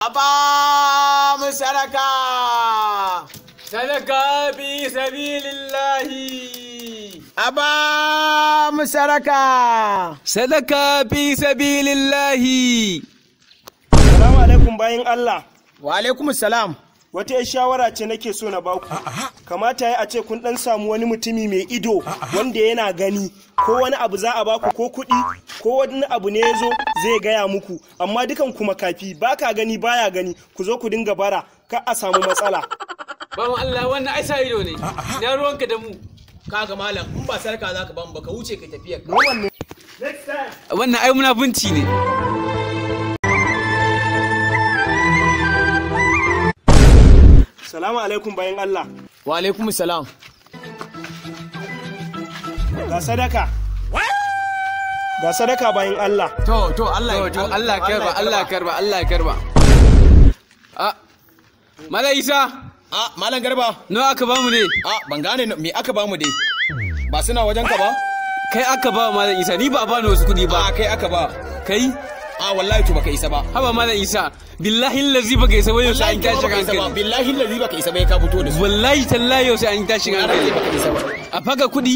Aba mu sadaka. Sadaka bi sabilillahi. Aba mu sadaka. Sadaka bi sabilillahi. Salamu alaikum bayan Allah. Wa alaikum salam. Wata 'yar shawara ce nake so na baku. Kamata ya a ce kun dan samu wani mutumi mai ido wanda yana gani, ko wani abu za a baku, ko kuɗi, ko wani abu ne ya zo zai gaya muku, amma dukan ku makafi, baka gani baya gani, ku zo ku dinga bara kar a samu matsala. Bawan Allah, wannan ai sa ido ne. Na ruwanka da mu? Kaga malam, in ba sadaka zaka ban ba, ka wuce ka tafiyar ka. Wannan ai munafunci ne. Salamu alaikum bayan Allah. Wa alaikum salam. Ga sadaka. Ga sadaka bayan Allah. To Allah To Allah karba, Allah karba, Allah karba. A Malam Isa, A Malam Garba. Nawa aka bamu ne? A ban gane me aka bamu dai. Ba suna wajen ka ba? Kai aka ba Malam Isa, ni ba a bani wasu kuɗi ba. A kai aka ba. Kai? A wallahi to baka isa ba. Haba Malam Isa, billahi lazi baka isa ba, yau sai an tashi baka isa ba. hankali. Billahi lazi baka isa ba, ka fito da su. Wallahi tallahi yau sai an tashi hankali. Baka isa ba. A faka kuɗi.